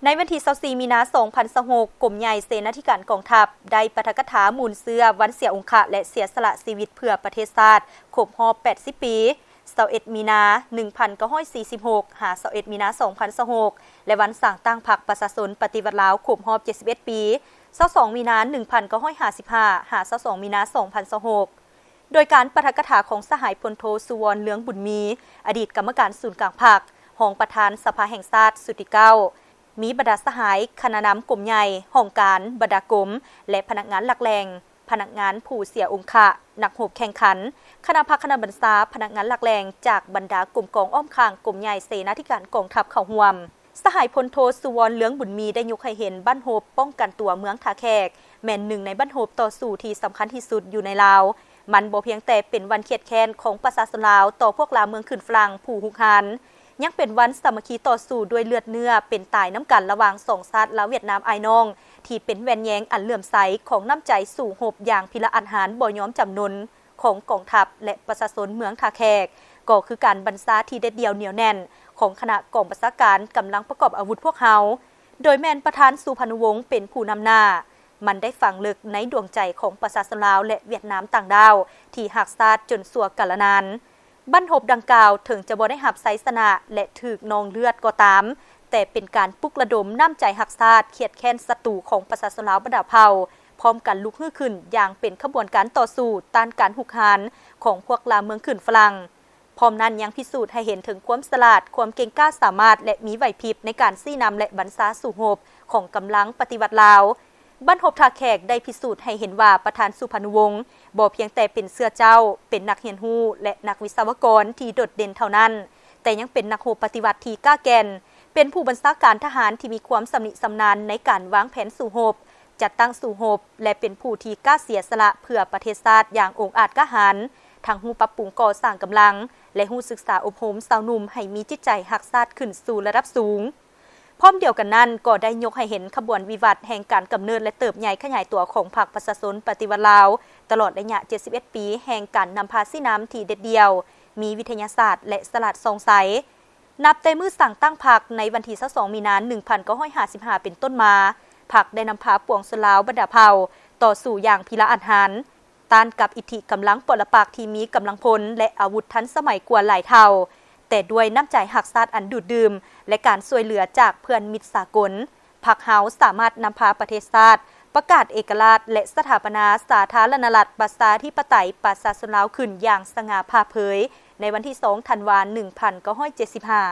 ໃນວັນທີຊາວສີ່ມີນາສອງພັນຊາວຫົກ ກົມໃຫຍ່ເສນາທິການກອງທັບ ໄດ້ປາຖະກະຖາໝູນເຊື້ອວັນເສຍອົງຄະ ແລະ ເສຍສະຫຼະຊີວິດເພື່ອປະເທດຊາດ ຄົບຮອບແປດສິບປີ ຊາວເອັດມີນາໜຶ່ງພັນເກົ້າຮ້ອຍສີ່ສິບຫົກ ຫາ ຊາວເອັດມີນາສອງພັນຊາວຫົກ ແລະ ວັນສ້າງຕັ້ງພັກປະຊາຊົນປະຕິວັດລາວ ຄົບຮອບເຈັດສິບເອັດປີ ຊາວສອງມີນາໜຶ່ງພັນເກົ້າຮ້ອຍຫ້າສິບຫ້າ ຫາ ຊາວສອງມີນາສອງພັນຊາວຫົກ ໂດຍການປາຖະກະຖາຂອງສະຫາຍພົນໂທ ສຸວອນ ເລືອງບຸນມີ ອະດີດກຳມະການສູນກາງພັກ, ຮອງປະທານສະພາແຫ່ງຊາດຊຸດທີເກົ້າ ມີບັນດາສະຫາຍຄະນະນຳກົມໃຫຍ່, ຫ້ອງການ, ບັນດາກົມ ແລະ ພະນັກງານຫຼັກແຫຼ່ງ, ພະນັກງານຜູ້ເສຍອົງຄະ, ນັກຮົບແຂ່ງຂັນ, ຄະນະພັກຄະນະບັນຊາ, ພະນັກງານຫຼັກແຫຼ່ງຈາກບັນດາກົມກອງອ້ອມຂ້າງກົມໃຫຍ່ເສນາທິການກອງທັບເຂົ້າຮ່ວມ. ສະຫາຍພົນໂທ ສຸວອນ ເລືອງບຸນມີ ໄດ້ຍົກໃຫ້ເຫັນບັ້ນຮົບປ້ອງກັນຕົວເມືອງທ່າແຂກ ແມ່ນໜຶ່ງໃນບັ້ນຮົບຕໍ່ສູ້ທີ່ສຳຄັນທີ່ສຸດຢູ່ໃນລາວ. ມັນບໍ່ພຽງແຕ່ເປັນວັນຄຽດແຄ້ນຂອງປະຊາຊົນລາວຕໍ່ພວກລ່າເມືອງຂຶ້ນຝຣັ່ງຜູ້ຮຸກຮານ, ຍັງເປັນວັນສາມັກຄີຕໍ່ສູ້ດ້ວຍເລືອດເນື້ອເປັນຕາຍນຳກັນລະຫວ່າງສອງຊາດລາວຫວຽດນາມອ້າຍນ້ອງ ທີ່ເປັນແວ່ນແຍງອັນເຫຼື້ອມໃສຂອງນ້ຳໃຈສູ້ຮົບຢ່າງພິລະອາດຫານບໍ່ຍອມຈຳນົນຂອງກອງທັບ ແລະ ປະຊາຊົນເມືອງທ່າແຂກ ກໍຄືການບັນຊາທີ່ເດັດດ່ຽວໜຽວແໜ້ນຂອງຄະນະກອງບັນຊາການກຳລັງປະກອບອາວຸດພວກເຮົາ ໂດຍແມ່ນປະທານສຸພານຸວົງເປັນຜູ້ນຳໜ້າ. ມັນໄດ້ຝັງເລິກໃນດວງໃຈຂອງປະຊາຊົນລາວ ແລະ ຫວຽດນາມຕ່າງດ້າວທີ່ຮັກຊາດຈົນຊົ່ວກາລະນານ. ບັ້ນຮົບດັ່ງກ່າວເຖິງຈະບໍ່ໄດ້ຮັບໄຊຊະນະ ແລະ ຖືກນອງເລືອດກໍຕາມ, ແຕ່ເປັນການປຸກລະດົມນ້ຳໃຈຮັກຊາດ, ຄຽດແຄ້ນສັດຕູຂອງປະຊາຊົນລາວບັນດາເຜົ່າ ພ້ອມກັນລຸກຮືຂຶ້ນຢ່າງເປັນຂະບວນການຕໍ່ສູ້ຕ້ານການຮຸກຮານຂອງພວກລ່າເມືອງຂຶ້ນຝຣັ່ງ. ພ້ອມນັ້ນຍັງພິສູດໃຫ້ເຫັນເຖິງຄວາມສະຫຼາດ, ຄວາມເກັ່ງກ້າສາມາດ ແລະ ມີໄຫວພິບໃນການຊີ້ນຳ ແລະ ບັນຊາສູ້ຮົບຂອງກຳລັງປະຕິວັດລາວ. ບັ້ນຮົບທ່າແຂກໄດ້ພິສູດໃຫ້ເຫັນວ່າ ປະທານສຸພານຸວົງ ບໍ່ພຽງແຕ່ເປັນເສືອເຈົ້າ, ເປັນນັກຮຽນຮູ້ ແລະ ນັກວິສະວະກອນທີ່ໂດດເດັ່ນເທົ່ານັ້ນ, ແຕ່ຍັງເປັນນັກຮົບປະຕິວັດທີ່ກ້າແກ່ນ, ເປັນຜູ້ບັນຊາການທະຫານທີ່ມີຄວາມຊຳນິຊຳນານໃນການວາງແຜນສູ້ຮົບ, ຈັດຕັ້ງສູ້ຮົບ ແລະ ເປັນຜູ້ທີ່ກ້າເສຍສະຫຼະເພື່ອປະເທດຊາດຢ່າງອົງອາດກ້າຫານ, ທັງຮູ້ປັບປຸງກໍ່ສ້າງກຳລັງ ແລະ ຮູ້ສຶກສາອົບຮົມຊາວໜຸ່ມໃຫ້ມີຈິດໃຈຮັກຊາດຂຶ້ນສູ່ລະດັບສູງ. ພ້ອມດຽວກັນນັ້ນ ກໍໄດ້ຍົກໃຫ້ເຫັນຂະບວນວິວັດແຫ່ງການກຳເນີດ ແລະ ເຕີບໃຫຍ່ຂະຫຍາຍຕົວຂອງພັກປະຊາຊົນປະຕິວັດລາວ ຕະຫຼອດໄລຍະເຈັດສິບເອັດປີແຫ່ງການນຳພາຊີ້ນຳທີ່ເດັດດ່ຽວ, ມີວິທະຍາສາດ ແລະ ສະຫຼາດສ່ອງໃສ. ນັບແຕ່ມື້ສ້າງຕັ້ງພັກໃນວັນທີຊາວສອງມີນາໜຶ່ງພັນເກົ້າຮ້ອຍຫ້າສິບຫ້າເປັນຕົ້ນມາ, ພັກໄດ້ນຳພາປວງຊົນລາວບັນດາເຜົ່າຕໍ່ສູ້ຢ່າງພິລະອາດຫານ, ຕ້ານກັບອິດທິກຳລັງປໍລະປັກທີ່ມີກຳລັງພົນ ແລະ ອາວຸດທັນສະໄໝກວ່າຫຼາຍເທົ່າ. ແຕ່ດ້ວຍນ້ຳໃຈຮັກຊາດອັນດູດດື່ມ ແລະ ການຊ່ວຍເຫຼືອຈາກເພື່ອນມິດສາກົນ, ພັກເຮົາສາມາດນຳພາປະເທດຊາດປະກາດເອກະລາດ ແລະ ສະຖາປະນາສາທາລະນະລັດປະຊາທິປະໄຕປະຊາຊົນລາວຂຶ້ນຢ່າງສະຫງ່າຜ່າເຜີຍ ໃນວັນທີສອງທັນວາໜຶ່ງພັນເກົ້າຮ້ອຍເຈັດສິບຫ້າ.